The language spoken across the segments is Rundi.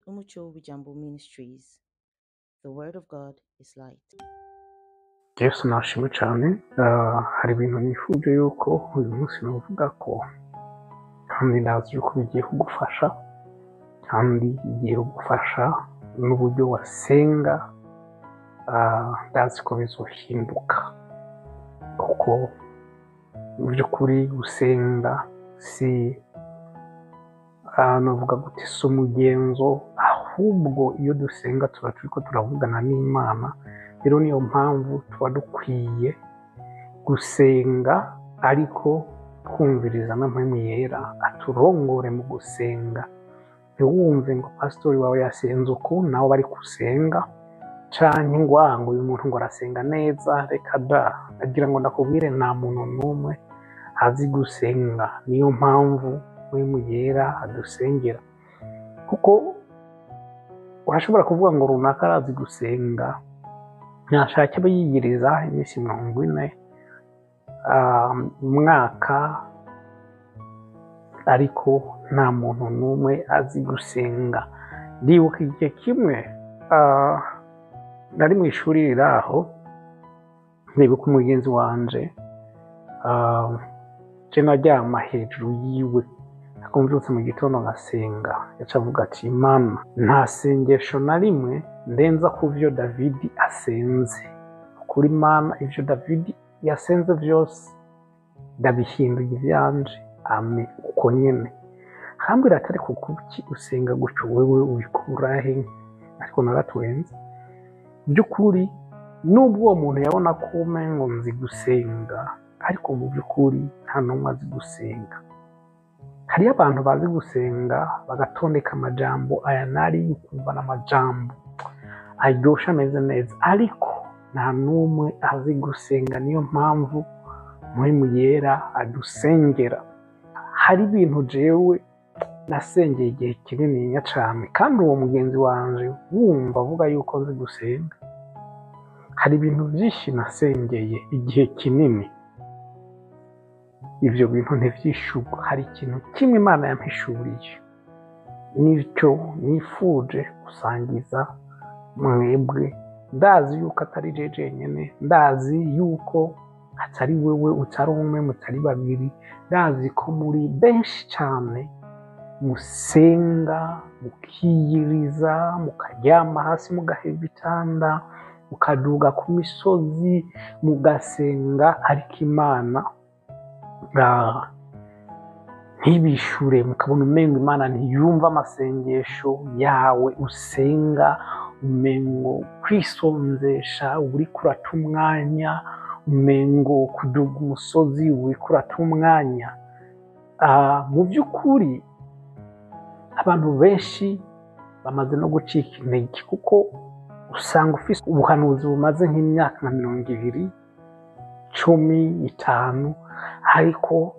Umucho Wijambo Ministries. The Word of God is light. Yesu nashimwe cyane. Hari ibintu nifuje yuko uyu munsi navuga ko, kandi ndazi yuko bigiye kugufasha, kandi bigiye kugufasha n'uburyo wasenga. Ndazi ko bizohinduka, kuko mu by'ukuri gusenga si navuga gute, si umugenzo, ahubwo iyo dusenga tuba turiko turavugana n'Imana. Rero niyo mpamvu tuba dukwiye gusenga, ariko twumviriza na Mpwemu Yera aturongore mu gusenga. Ntiwumve ngo pasitori wawe yasenze uku, nawe bari gusenga, canke ngo ngo uyu muntu ngo arasenga neza. Reka da, agira ngo ndakubwire, nta muntu n'umwe azi gusenga. Niyo mpamvu Mpwemu Yera adusengera, kuko urashobora kuvuga ngo runaka arazi gusenga, ntashake abe yiyiriza iminsi 40 umwaka, ariko nta muntu n'umwe azi gusenga. Ndibuka igihe kimwe nari mu ishuri riri aho, ndibuka umugenzi wanje, je naryama hejuru yiwe, ariko mvyutse mu gitondo ngasenga, yaca avuga ati: "Imana, nta sengesho na rimwe ndenza ku vyo Davidi asenze. Kuri Mana, ivyo Davidi yasenze vyose ndabihinduye ivyanje, ame uko nyene." Arambwira ati: "Ariko kuki usenga gutyo? Wewe ubikura he?" Ariko naratwenze. By'ukuri, nubwo uwo muntu yabona ko umengo nzi gusenga, ariko mu by'ukuri nta n'umwe azi gusenga. Hariyo abantu bazi gusenga, bagatondeka amajambo aya n'ariya, ukumva n'amajambo aryoshe, ameze neza, ariko nta n'umwe azi gusenga. Niyo mpamvu Mpwemu Yera adusengera. Hari ibintu jewe nasengeye igihe kinininya cane, kandi uwo mugenzi wanje wumva avuga yuko nzi gusenga. Hari ibintu vyinshi nasengeye igihe kinini, ivyo bintu ntivyishurwa. Hari ikintu kimwe Imana yampishuriye, nicyo nifuje gusangiza mwebwe. Ndazi yuko atari je jenyene, ndazi yuko atari wewe, utari umwe, mutari babiri. Ndazi ko muri benshi cane musenga, mukiyiriza, mukaryama hasi, mugaheba ibitanda, mukaduga ku misozi, mugasenga, ariko Imana ntibishure. Mukabona umengo Imana ntiyumva amasengesho yawe usenga, umengo kwisonzesha uriko urata umwanya, umengo kuduga umusozi uriko urata umwanya. Mu by'ukuri abantu benshi bamaze no gucika intege, kuko usanga ufise ubuhanuzi bumaze nk'imyaka nka 20, 10, 5, ariko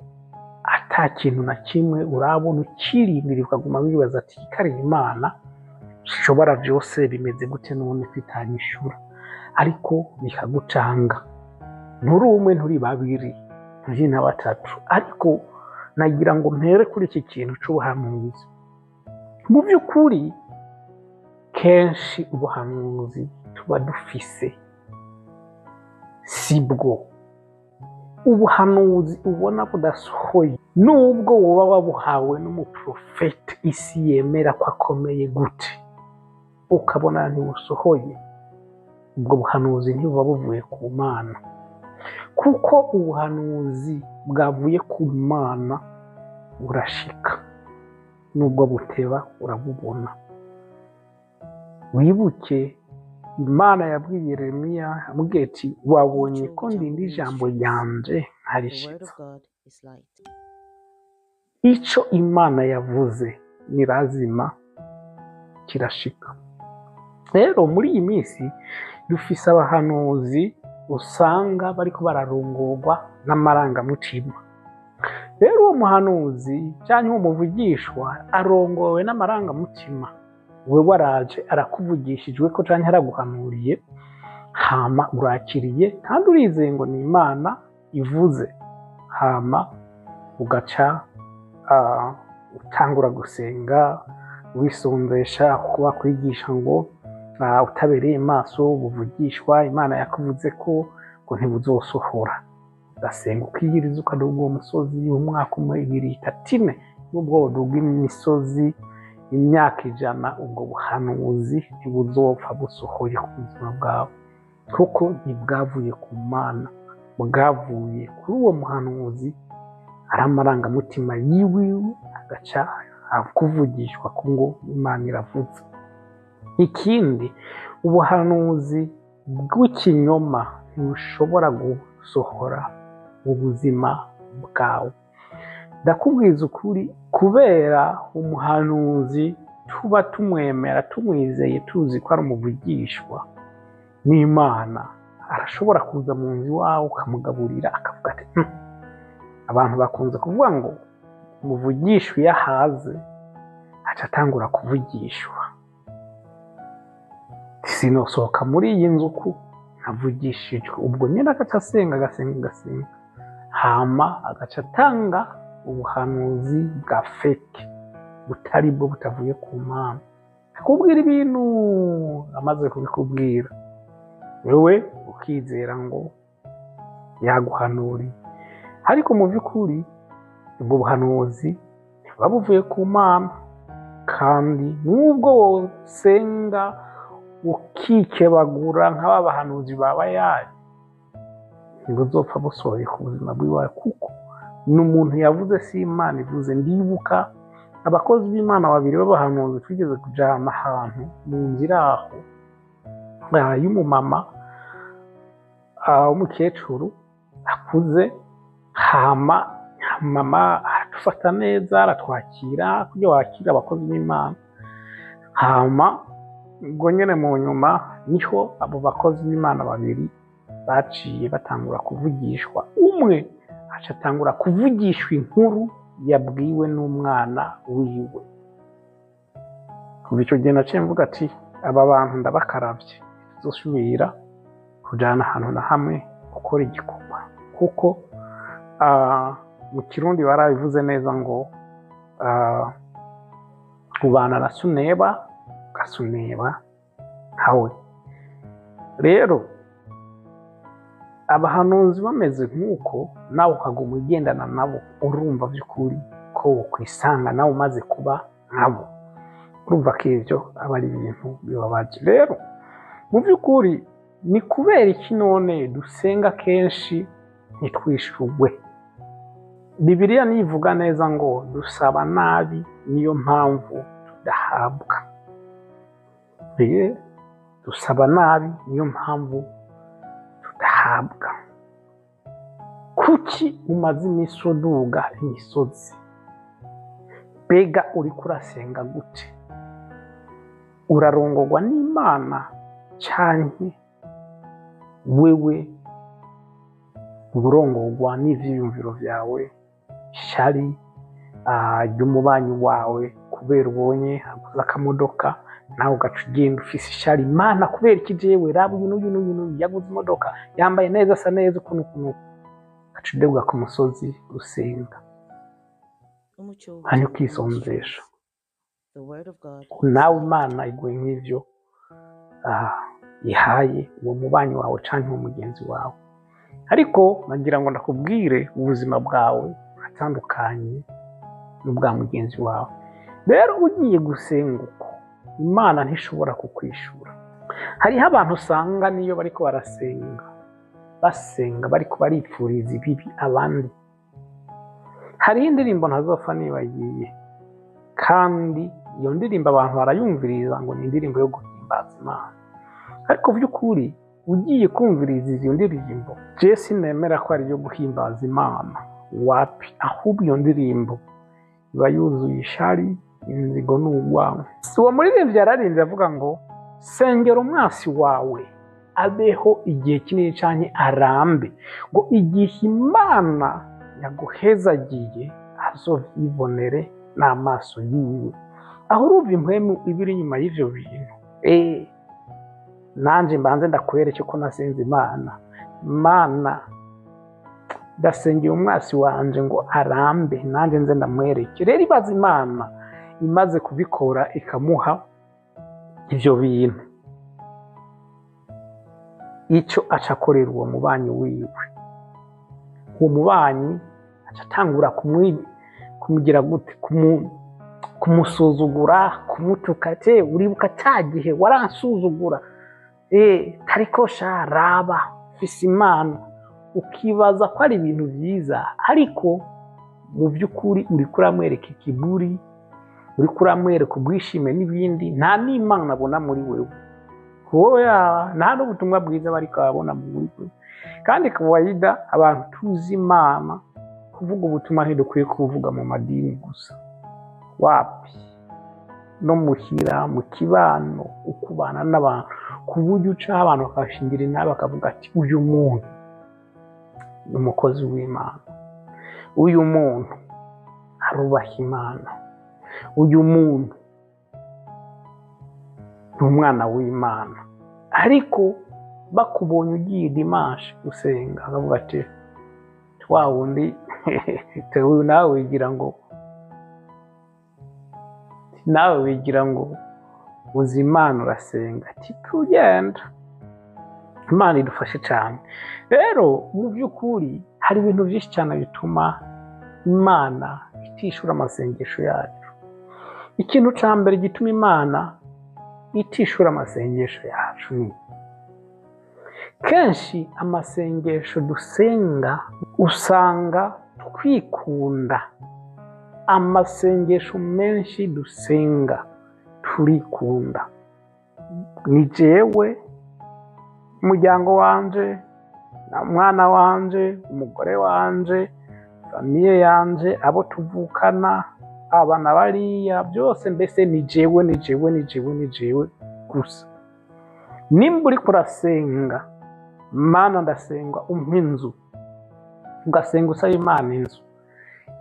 ata kintu na kimwe urabona, ukirindira, ukaguma wibaza ati: "Kare Imana ishobora byose, bimeze gute none kwitanyishura?" Ariko bikagucanga. Nturi umwe, nturi babiri, nturi na batatu. Ariko nagira ngo mpere kuri iki kintu c'ubuhanuzi. Mu by'ukuri kenshi ubuhanuzi tuba dufise si bwo. Ubuhanuzi ubona budasohoye, nubwo woba wabuhawe n'umuprofeti isi yemera ko akomeye gute, ukabona ntibusohoye, ubwo buhanuzi ntibuba buvuye ku Mana, kuko ubuhanuzi bwavuye ku Mana burashika, nubwo buteba urabubona. Wibuke Imana yabwiye Yeremiya, amubwiye ati: "Wabonye Umuco ko Wijambo ndinda ijambo Ministries. ryanje The Word nkarishitsa." of God is light. Ico Imana yavuze ni lazima kirashika. Rero muri iyi minsi dufise abahanuzi usanga bariko bararongorwa n'amarangamutima. Rero uwo muhanuzi cyangwa uwo muvugishwa arongowe n'amarangamutima, we waraje arakuvugishijwe ko canke araguhanuriye, hama urakiriye kandi urizeye ngo ni Imana ivuze, hama ugaca utangura gusenga. wisonzesha kuko bakwigisha ngo utabereye maso buvugishwa Imana yakuvuze ko ngo ntibuzosohora. Ugasenga ukiyiriza ukaduga uwo musozi umwaka umwe, ibiri, itatu, ine, nubwo woduga imisozi imyaka 100, ubwo buhanuzi ntibuzopfa busohoye ku buzima bwawe, kuko ntibwavuye ku Mana, bwavuye kuri uwo muhanuzi. Ari amarangamutima yiwiwe agaca akuvugishwa ko ngo Imana iravuze. Ikindi, ubuhanuzi bw'ikinyoma ntibushobora gusohora mu buzima bwawe. Ndakubwiza ukuri, kubera umuhanuzi tuba tumwemera, tumwizeye, tuzi ko ari umuvugishwa n'Imana, arashobora kuza mu nzu iwawe ukamugaburira akavuga ati Abantu bakunze kuvuga ngo umuvugishwa iyo ahaze aca atangura kuvugishwa. Sinosohoka muri iyi nzu ku ntavugishijwe. Ubwo nyine agaca asenga, agasenga, agasenga, hama agaca atanga ubuhanuzi bwa fake, butari bwo, butavuye ku Mana. Akubwira ibintu, amaze kubikubwira wewe ukizera ngo yaguhanuriye, ariko mu by'ukuri ubwo buhanuzi ntibuba buvuye ku Mana. Kandi nubwo wosenga ukikebagura nk'aba bahanuzi ba Bayali, ntibuzopfa busohoye ku buzima bw'iwawe, kuko ni umuntu yavuze, si Imana ivuze. Ndibuka abakozi b'Imana babiri b'abahanuzi twigeze kujana ahantu mu nzira aho y'umumama w'umukecuru akuze, hama mama aradufata neza, aratwakira kurya wakira abakozi b'Imana. Hama ubwo nyene mu nyuma niho abo bakozi b'Imana babiri baciye batangura kuvugishwa. Umwe aca atangura kuvugishwa inkuru yabwiwe n'umwana wiwe. Kuva ico gihe naciye mvuga ati aba bantu ndabakaravye, tuzosubira kujana ahantu na hamwe gukora igikorwa, kuko mu Kirundi barabivuze neza ngo ubana na suneba ugasuneba nkawe. Rero abahanuzi bameze nk'uko, nawe ukaguma ugendana nabo, urumva by'ukuri ko wokwisanga nawe umaze kuba nkabo. Urumva ko ivyo aba ari ibintu bibabaje. Rero mu by'ukuri ni kubera iki none dusenga kenshi ntitwishurwe? Bibiliya nivuga neza ngo dusaba nabi, niyo mpamvu tudahabwa. Dusaba nabi, niyo mpamvu tudahabwa. Kuki umaze iminsi uduga imisozi? Mbega uriko urasenga gute? Urarongorwa n'Imana canke wewe urongorwa n'ivyiyumviro vyawe, ishari ry'umubanyi wawe, kubera ubonye aguze akamodoka nawe ugaca ugenda ufise ishari, Mana kubera iki jewe, raba uyu n'uyu n'uyu n'uyu yaguze imodoka, yambaye neza, asa neza, uku n'uku n'uku, ugaca uduga ku musozi gusenga Umuco hanyuma w'Ubuzima ukisonzesha. Ministries. The Word of God is Nawe light. Imana iguhe nk'ivyo ihaye uwo mubanyi wawe canke uwo mugenzi wawe. Ariko nagira ngo ndakubwire, ubuzima bwawe buratandukanye n'ubwa mugenzi wawe. Rero ugiye gusenga uko, Imana ntishobora kukwishura. Hariho abantu usanga niyo bariko barasenga, basenga bariko baripfuriza ibibi abandi. Hariho indirimbo ntazopfa nibagiye, kandi iyo ndirimbo abantu barayumviriza ngo ni indirimbo yo guhimbaza Imana, ariko by'ukuri ugiye kumviriza iyo ndirimbo, je sinemera ko ari iyo guhimbaza Imana, wapi. Ahubwo iyo ndirimbo iba yuzuye ishari, inzigo n'urwango. Uwo muririmbyi yararimbye avuga ngo sengera umwasi wawe abeho igihe kinini canke arambe, ngo igihe Imana yaguhezagiye azovyibonere n'amaso yiwe. Aho urumva impwemu iba iri inyuma y'ivyo bintu. Nanje mbanze ndakwereke ko nasenze Imana. Mana, ndasengeye umwasi wanje ngo arambe, nanje nze ndamwereke. Rero ibaza Imana imaze kubikora ikamuha ivyo bintu, ico aca akorera uwo mubanyi wiwe, uwo mubanyi aca atangura kumugira gute, kumusuzugura, kumutuka, ati uribuka ca gihe waransuzugura, tariko sha raba mfise Imana. Ukibaza ko ari ibintu vyiza, ariko mu vy'ukuri uriko uramwereka ikiburi, uriko uramwereka ubwishime n'ibindi, nta n'Imana abona muri wewe. Oya, nta n'ubutumwa bwiza bariko barabona muri wewe. Kandi kawaida abantu tuzi Imana, kuvuga ubutumwa ntidukwiye kubuvuga mu madini gusa, wapi, no muhira, mu kibano, ukubana n'abantu, ku buryo uca abantu bakashingira inabi bakavuga ati uyu muntu ni umukozi w'Imana, uyu muntu arubaha Imana, uyu muntu ni umwana w'Imana. Ariko bakubonye ugiye dimanche gusenga, bakavuga ati wa wundi uyu nawe wigira ngo, nawe wigira ngo uzi Imana urasenga, ati tugenda. Imana idufashe cyane. Rero mu by'ukuri hari ibintu byinshi cyane bituma Imana itishura amasengesho yacu. Ikintu cya mbere gituma Imana itishura amasengesho yacu ni kenshi amasengesho dusenga usanga twikunda. Amasengesho menshi dusenga turikunda. Ni jewe, umuryango wanje, umwana wanje, umugore wanje, famiye yanje, abo tuvukana, abana bariya, byose mbese ni jewe, ni jewe, ni jewe, ni jewe gusa. Nimba uriko urasenga, Mana ndasenga umpa inzu, ugasenga usaba Imana inzu,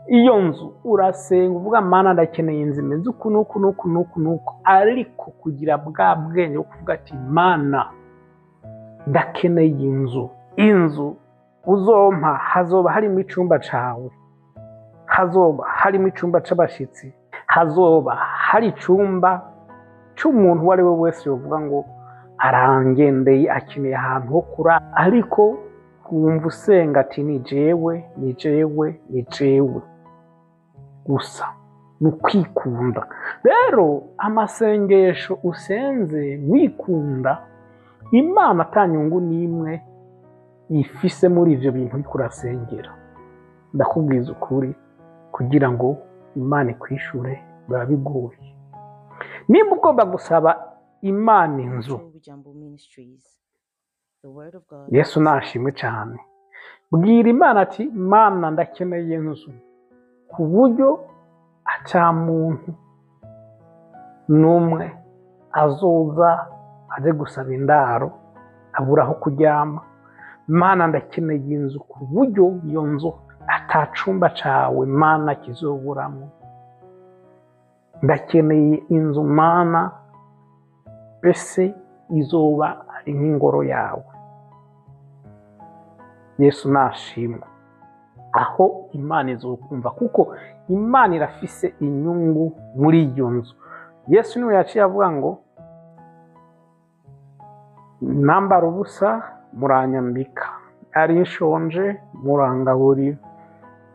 iyo nzu urasenga uvuga Mana ndakeneye inzu imeze uku n'uku n'uku n'uku n'uku, ariko kugira bwa bwenge bwo kuvuga ati Mana ndakeneye inzu, inzu uzompa hazoba harimo icumba cawe, hazoba harimo icumba c'abashitsi, hazoba hari icumba c'umuntu uwo ari we wese yovuga ngo arangendeye akeneye ahantu ho kurara, ariko wumva usenga ati ni jewe, ni jewe, ni jewe gusa. Ni ukwikunda. Rero amasengesho usenze wikunda, Imana ata nyungu n'imwe ifise muri ivyo bintu uriko urasengera. Ndakubwiza ukuri, kugira ngo Imana ikwishure biba bigoye. Nimba ugomba gusaba Imana inzu, Yesu nashimwe cyane, bwira Imana ati Mana ndakeneye inzu, ku buryo ata muntu n'umwe azoza aze gusaba indaro abura aho kuryama. Mana ndakeneye inzu ku buryo iyo nzu ata cumba cawe Mana kizoburamo. Ndakeneye inzu Mana mbese izoba ari nk'ingoro yawe. Yesu nashimwe. Aho Imana izokumva, kuko Imana irafise inyungu muri iyo nzu. Yesu niwe yaciye avuga ngo nambara ubusa muranyambika, ari nshonje murangaburira,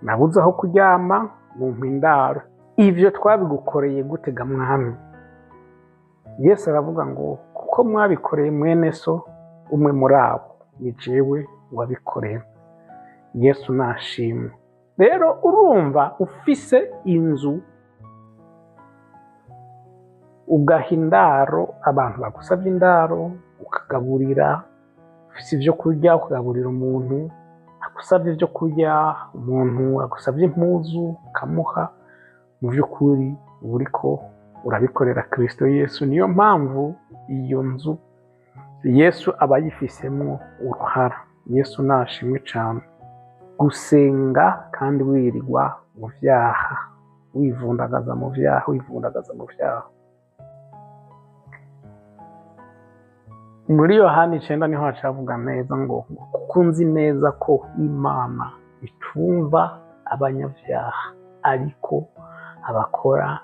nabuze aho kuryama mumpa indaro. Ivyo twabigukoreye gutega mwami? Yesu aravuga ngo kuko mwabikoreye mwene so umwe muri abo, ni jewe wabikoreye. Yesu nashimwe. Rero urumva ufise inzu ugaha indaro abantu bagusabye indaro, ukagaburira, ufise ivyo kurya ukagaburira umuntu agusabye ivyo kurya, umuntu agusabye impuzu ukamuha, mu vy'ukuri uriko urabikorera Kristo Yesu. Niyo mpamvu iyo nzu Yesu aba yifisemwo uruhara. Yesu nashimwe cane. Gusenga kandi wirirwa mu vyaha, wivundagaza mu vyaha, wivundagaza mu vyaha. Muri Yohana 9 niho hacavuga neza ngo kuko nzi neza ko Imana itumva abanyavyaha, ariko abakora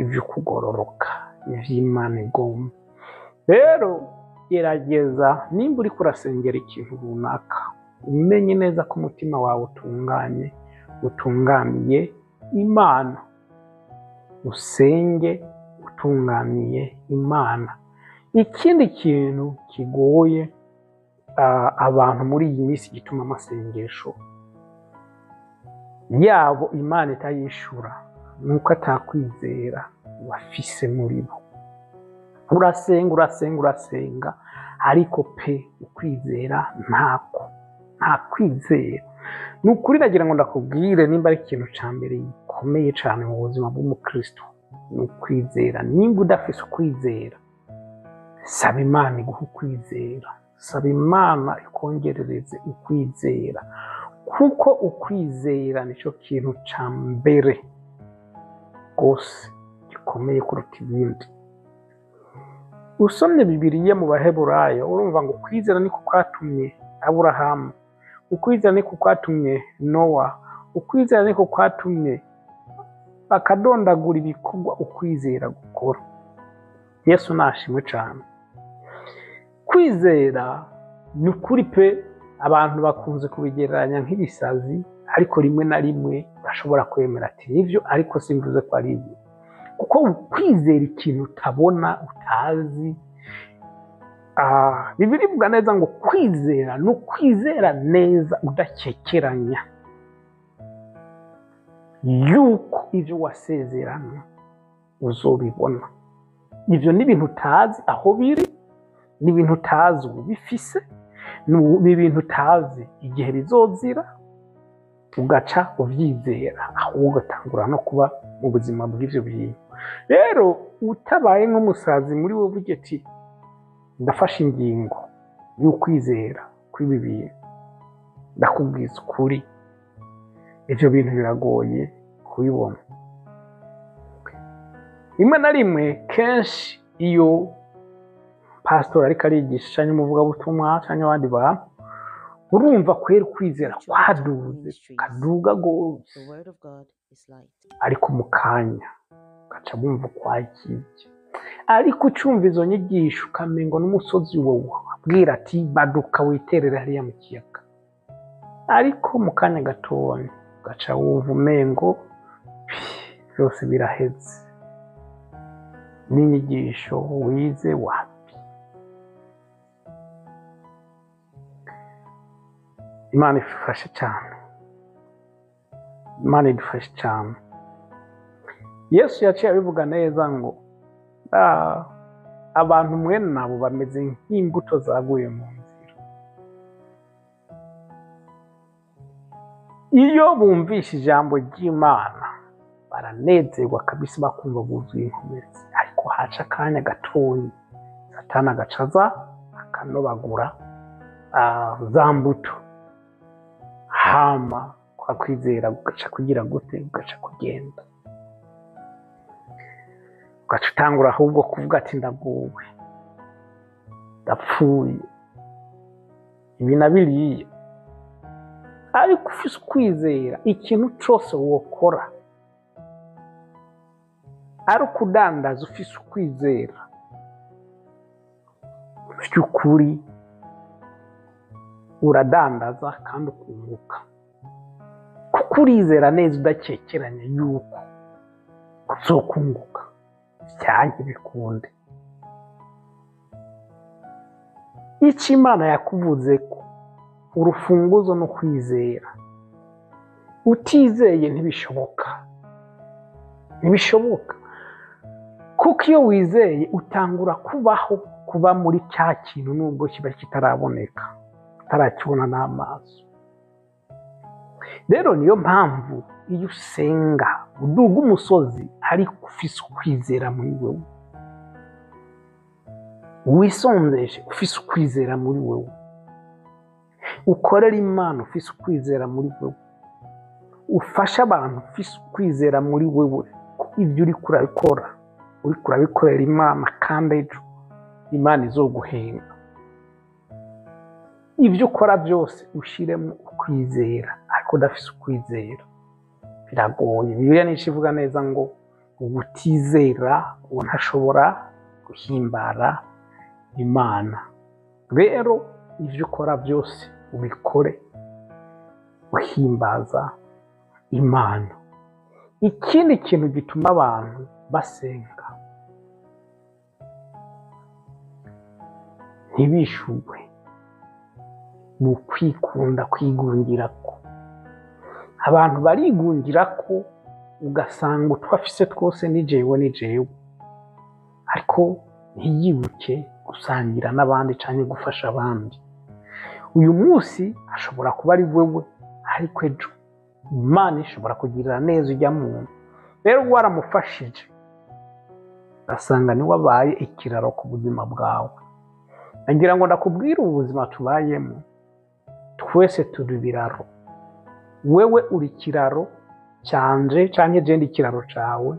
ivy'ukugororoka, ivy'Imana igomba. Rero gerageza, nimba uriko urasengera ikintu runaka, umenye neza ko umutima wawe utunganye, utunganiye Imana, usenge utunganiye Imana. Ikindi kintu kigoye abantu muri iyi minsi gituma amasengesho yabo Imana itayishura, nuko atakwizera bafise muri bo. Urasenga, urasenga, urasenga, ariko pe ukwizera ntako, nta kwizera. Ni ukuri nagira ngo ndakubwire, nimba ari ikintu ca mbere gikomeye cane mu buzima bw'umukristo, ni ukwizera. Nimba udafise ukwizera, saba Imana iguhe ukwizera, saba Imana ikongerereze ukwizera, kuko ukwizera nico kintu ca mbere rwose gikomeye kuruta ibindi. Usomye Bibiliya mu Baheburayo, urumva ngo ukwizera niko kwatumye Aburahamu, ukwizera niko kwatumye Nowa, ukwizera niko kwatumye, bakadondagura ibikorwa ukwizera gukora. Yesu nashimwe cane. Kwizera ni ukuri pe, abantu bakunze kubigereranya nk'ibisazi, ariko rimwe na rimwe bashobora kwemera ati nivyo, ariko simvuze ko ari ibyo. Kuko kwizera ikintu utabona, utazi, Bibiliya ivuga neza ngo kwizera ni ukwizera neza udakekeranya yuko ivyo wasezerana uzobibona. Ivyo ni ibintu utazi aho biri, ni ibintu utazi ubifise, ni ibintu utazi igihe bizozira, ugaca uvyizera, ahubwo ugatangura no kuba mu buzima bw'ivyo bintu. Rero utabaye nk'umusazi muri wowe uvuge ati ndafashe ingingo y'ukwizera kw'ibi bintu, ndakubwiza ukuri, ivyo bintu biragoye kubibona. Rimwe na rimwe kenshi iyo pasitori ariko arigisha canke umuvugabutumwa canke abandi bantu, urumva kwera ukwizera kwaduze, kaduga gose, The word of God is light. ariko mu kanya ugaca wumva kwagiye. Ariko ucumva izo nyigisho ukamengo n'umusozi wowe abwira ati baduka witerere hariya mu kiyaga, ariko mu kanya gatoya ugaca wumva umengo byose biraheze, n'inyigisho wize wapi. Imana idufashe cyane, Imana idufashe cyane. Yesu yaciye abivuga neza ngo abantu mwene nabo bameze nk'imbuto zaguye mu nzira. Iyo bumvishe ijambo ry'Imana baranezerwa kabisa, bakumva buzuye inkomezi, ariko haca akanya gatoyi Satani agaca aza akanobagura za mbuto, hama kwa kwizera gugaca kugira gute, gugaca kugenda, ugaca utangura ahubwo kuvuga ati ndaguwe, ndapfuye, ibi na biriya. Ariko ufise ukwizera, ikintu cose wokora ari ukudandaza ufise ukwizera by'ukuri, uradandaza kandi ukunguka, kuko urizera neza udakekeranya yuko uzokunguka byanke bikunde. Ico Imana yakuvuze ko urufunguzo no kwizera, utizeye ntibishoboka, ntibishoboka. Kuko iyo wizeye utangura kubaho, kuba muri cya kintu nubwo kiba kitaraboneka, utarakibona n'amaso. Rero niyo mpamvu iyo usenga uduga umusozi ariko ufise ukwizera muri wewe, wisonzeshe ufise ukwizera muri wewe, ukorera Imana ufise ukwizera muri wewe, ufashe abantu ufise ukwizera muri wewe, ko ibyo uriko urabikora uriko urabikorera Imana, kandi ejo Imana izoguhemba. Ibyo ukora byose ushiremo ukwizera, ariko udafise ukwizera biragoye. Bibiliya nico ivuga neza ngo Ubutizera uwo ntashobora guhimbara Imana. Rero ivyo ukora byose ubikore uhimbaza Imana. Ikindi kintu gituma abantu basenga ntibishuwe ni ukwikunda, kwigungirako. Abantu barigungirako, ugasanga utwo afise twose ni jewe ni jewe, ariko ntiyibuke gusangira n'abandi canke gufasha abandi. Uyu munsi ashobora kuba ari wewe, ariko ejo Imana ishobora kugirira neza ujya muntu. Rero waramufashije, ugasanga niwe abaye ikiraro ku buzima bwawe. Nagira ngo ndakubwire, ubuzima tubayemo twese turi ibiraro. Wewe uri ikiraro canje, canke je ndi ikiraro cawe,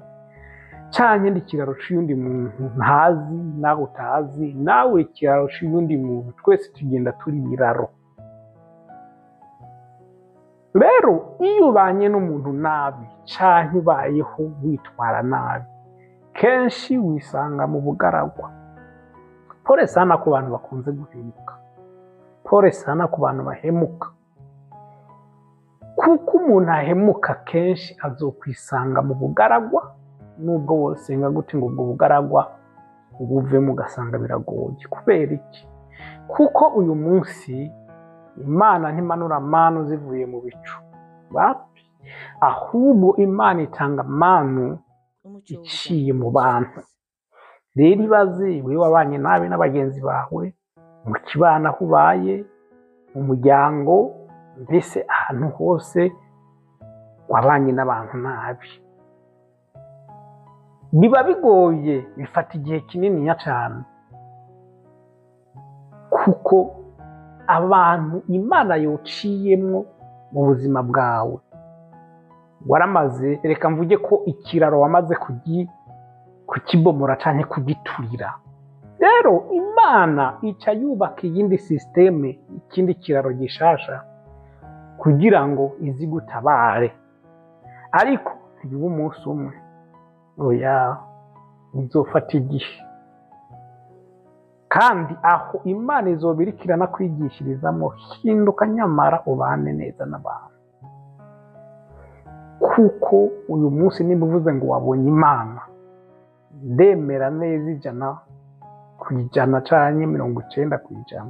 canke ndi ikiraro c'uyundi muntu ntazi nawe utazi, nawe uri ikiraro c'uyundi muntu. Twese tugenda turi ibiraro. Rero iyo ubanye n'umuntu nabi canke ubayeho witwara nabi, kenshi wisanga mu bugaragwa. Pole sana ku bantu bakunze guhemuka, pole sana ku bantu bahemuka, kuko umuntu ahemuka kenshi azokwisanga mu bugaragwa, nubwo wosenga gute ngo ubwo bugaragwa ubuvemo, ugasanga biragoye. Kubera iki? Kuko uyu munsi Imana ntimanura amanu zivuye mu bicu, wapi, ahubwo Imana itanga amanu Umuco iciye w'Ubuganda mu bantu. Ministries. Rero ibaze wewe wabanye nabi n'abagenzi bawe, mu kibano aho ubaye, mu muryango, mbese ahantu hose wabanye n'abantu nabi, biba bigoye, bifata igihe kininiya cyane, kuko abantu Imana yociyemwo mu buzima bwawe waramaze, reka mvuge ko ikiraro wamaze kukibomora canke kugiturira. Rero Imana ica yubaka iyindi système, ikindi kiraro gishasha, kugira ngo izigutabare. Ariko ntibiba umunsi umwe, oya, bizofata igihe. Kandi aho Imana izoba iriko iranakwigishirizamo, hinduka nyamara ubane neza n'abantu. Kuko uyu munsi nimba uvuze ngo wabonye Imana, ndemera neza 100% canke 90%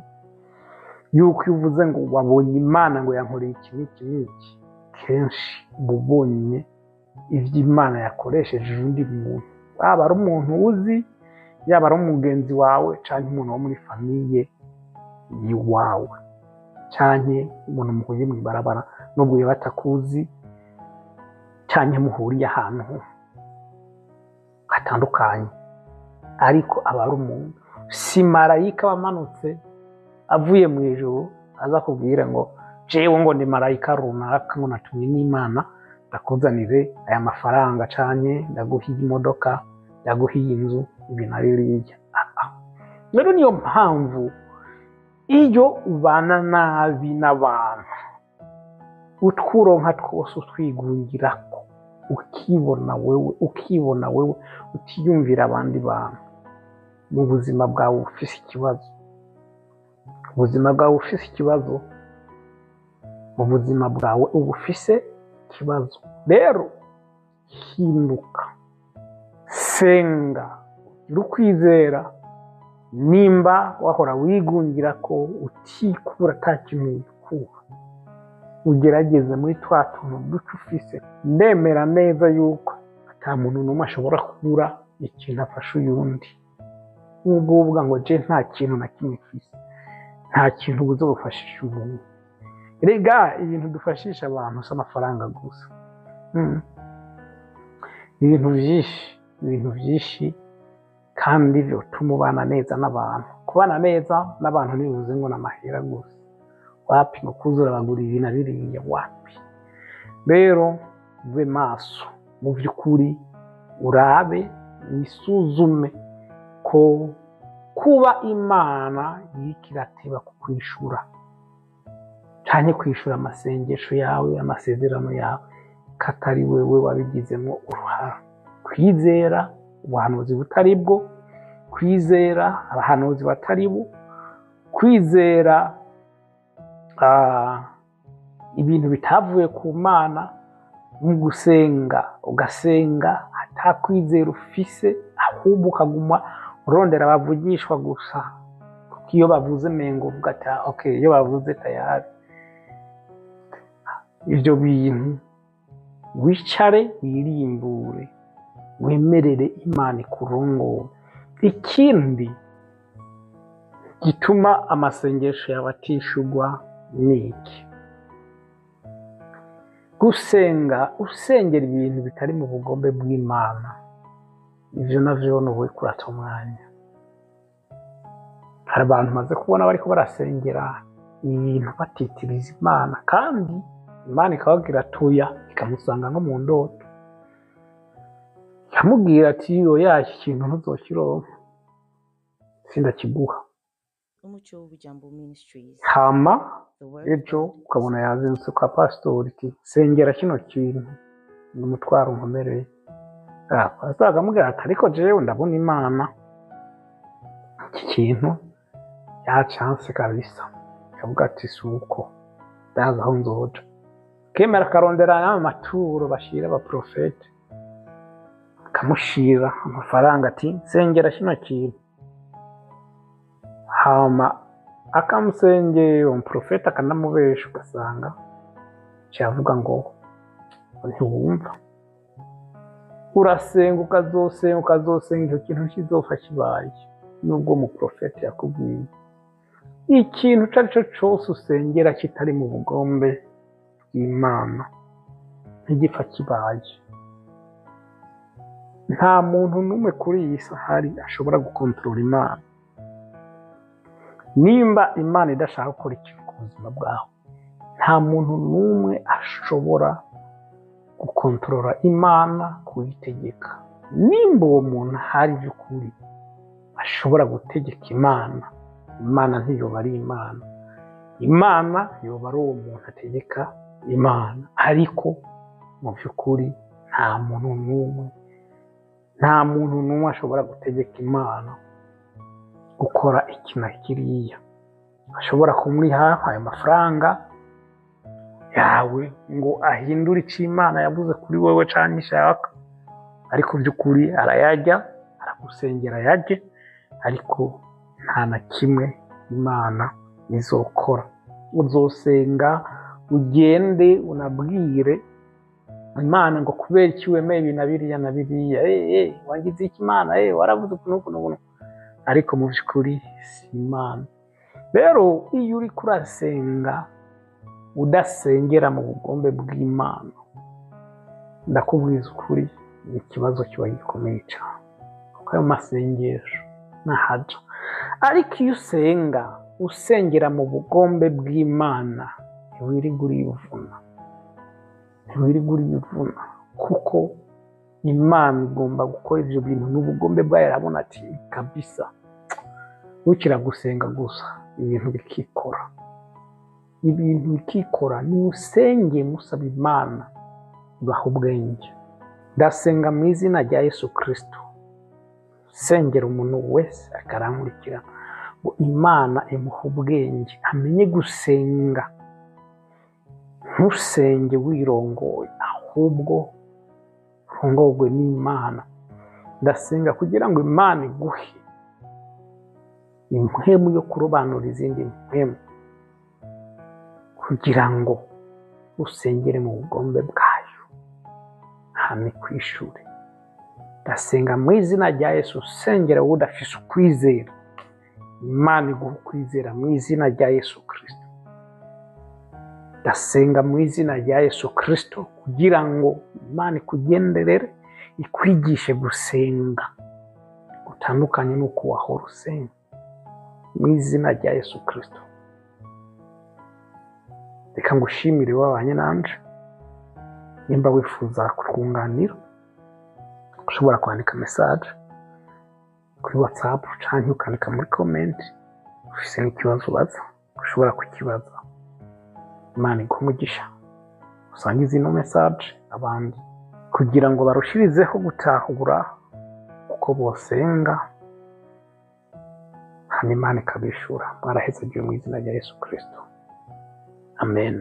yuko iyo uvuze ngo wabonye Imana ngo yankoreye iki n'iki n'iki, kenshi uba ubonye ivyo Imana yakoresheje undi muntu, waba ari umuntu uzi, yaba ari umugenzi wawe, canke umuntu wo muri famille yiwawe, canke umuntu muhuye mw'ibarabara nubwo yoba atakuzi, canke muhuriye ahantu hatandukanye, ariko aba ari umuntu. Si marayika wamanutse avuye mu ijuru aza kubwira ngo jewe ngo ndi marayika runaka, ngo natumye n'Imana ndakuzanire aya mafaranga, canke ndaguha iyi modoka, ndaguha iyi nzu, ibi na biriya. Rero niyo mpamvu iyo ubana nabi n'abantu, utwuronka twose utwigungirako, ukibona wewe, ukibona wewe, utiyumvira abandi bantu, mu buzima bwawe ufise ikibazo, ubuzima bwawe ufise ikibazo, mu buzima bwawe uba ufise ikibazo. Rero hinduka, senga, ugire ukwizera. Nimba wahora wigungira ko utikura ata kintu wikura, ugerageze muri twa tuntu duke ufise. Ndemera neza yuko ata muntu n'umwe ashobora kubura ikintu afasha uyundi. Nubwo uvuga ngo je nta kintu na kimwe mfise, nta kintu ubuze bufashisha umuntu. Rega ibintu dufashisha abantu si amafaranga gusa, ibintu vyinshi, ibintu vyinshi, kandi vyotuma ubana neza n'abantu. Kubana neza n'abantu ntibivuze ngo n'amahera gusa, wapi, ngo kuzura bagura ibi na biriya, wapi. Rero ube maso mu vy'ukuri, urabe, wisuzume ko kuba Imana iriko irateba kukwishura canke kwishura amasengesho yawe, amasezerano yawe, katari wewe wabigizemwo uruhara. Kwizera ubuhanuzi butari bwo, kwizera abahanuzi batari bo, kwizera ibintu bitavuye ku Mana. Mu gusenga ugasenga atakwizera ufise, ahubwo ukaguma urondera abavugishwa gusa, kuko iyo bavuze mengo uvuga ati okay, iyo bavuze tayari. Ivyo bintu wicare wirimbure, wemerere Imana ikurongore. Ikindi gituma amasengesho yawe atishurwa ni iki? Gusenga usengera ibintu bitari mu bugombe bw'Imana, ivyo navyo ni uba kurata umwanya. Hari abantu maze kubona bariko barasengera ibintu batitiriza Imana, kandi Imana ikababwira atuya, ikamusanga nko mu ndoto, ikamubwira ati oya, iki kintu ntuzokironka, sindakiguha. Umuco w'Ijambo Ministries. Hama The Word of ejo God is ukabona yazindutse kwa pasitori ati sengera kino kintu, ni umutwaro unkomereye. Pasitori akamubwira ati ariko jewe ndabona Imana iki kintu ya chance kabisa. Akavuga ati si uko, ndazi aho nzoja. Akemera akarondera n'amaturo bashira abaprofete, akamushira amafaranga ati sengera kino kintu. Hama akamusengera umuprofete akanamubesha, ugasanga avuga ngo ntiwumva. Urasenga ukazosenga ukazosenga, icyo kintu kizopfa kibaye nubwo umuprofete yakubwiye. Ikintu icyo ari cyo cyose usengera kitari mu bugombe bw'Imana ntigipfa kibaye. Nta muntu n'umwe kuri iyi si ahari ashobora gukontorora Imana. Nimba Imana idashaka gukora ikintu ku buzima bwawe, nta muntu n'umwe ashobora gukontorora Imana, kuyitegeka. Nimba uwo muntu ahari by'ukuri ashobora gutegeka Imana, Imana ntiyoba ari Imana. Imana yoba ari uwo muntu ategeka Imana, ariko mu by'ukuri nta muntu n'umwe, nta muntu n'umwe ashobora gutegeka Imana gukora iki na kiriya. Ashobora kumuha ayo mafaranga yawe ngo ahindure icyo Imana yavuze kuri wewe canke ishaka, ariko by'ukuri arayarya, aragusengera ayarye, ariko nta na kimwe Imana izokora. Uzosenga ugende unabwire Imana ngo kubera iki wemeye ibi na biriya na biriya, wagize iki Imana, waravuze uku n'uku n'uku, ariko mu by'ukuri si Imana. Rero iyo uriko urasenga udasengera mu bugombe bw'Imana, ndakubwiza ukuri, ni ikibazo kiba gikomeye cyane, kuko ayo masengesho ntahaja. Ariko iyo usenga usengera mu bugombe bw'Imana, ntiwirirwa urivuna, ntiwirirwa urivuna, kuko Imana igomba gukora ivyo bintu n'ubugombe bwayo. Irabona ati kabisa, ukira gusenga gusa ibintu bikikora, ibintu bikikora. Nimusenge musaba Imana ibaha ubwenge. Ndasenga mu izina rya Yesu Kristo, sengera umuntu wese akarankurikira ngo Imana imuhe ubwenge, amenye gusenga. Ntusenge wirongoye, ahubwo urongorwe n'Imana. Ndasenga kugira ngo Imana iguhe impwemu yo kurobanura izindi mpwemu, kugira ngo usengere mu bugombe bwayo, hame kwishure. Ndasenga mu izina rya Yesu, usengera wowe udafise ukwizera, Imana iguhe ukwizera mu izina rya Yesu Kristo. Ndasenga mu izina rya Yesu Kristo kugira ngo Imana ikugenderere, ikwigishe gusenga gutandukanye n'uko wahora usenga, mu izina rya Yesu Kristo. Reka ngushimire wabanye nanje. Nimba wifuza kutwunganira, ushobora kwandika message kuri WhatsApp canke ukandika muri comment. Ufise n'ikibazo ubaza, ushobora kukibaza. Imana iguhe umugisha, usangize ino message abandi. kugira ngo barushirizeho gutahura uko bosenga, hanyuma Imana ikabishura. Mwarahezagiwe mu izina rya Yesu Kristo, amen.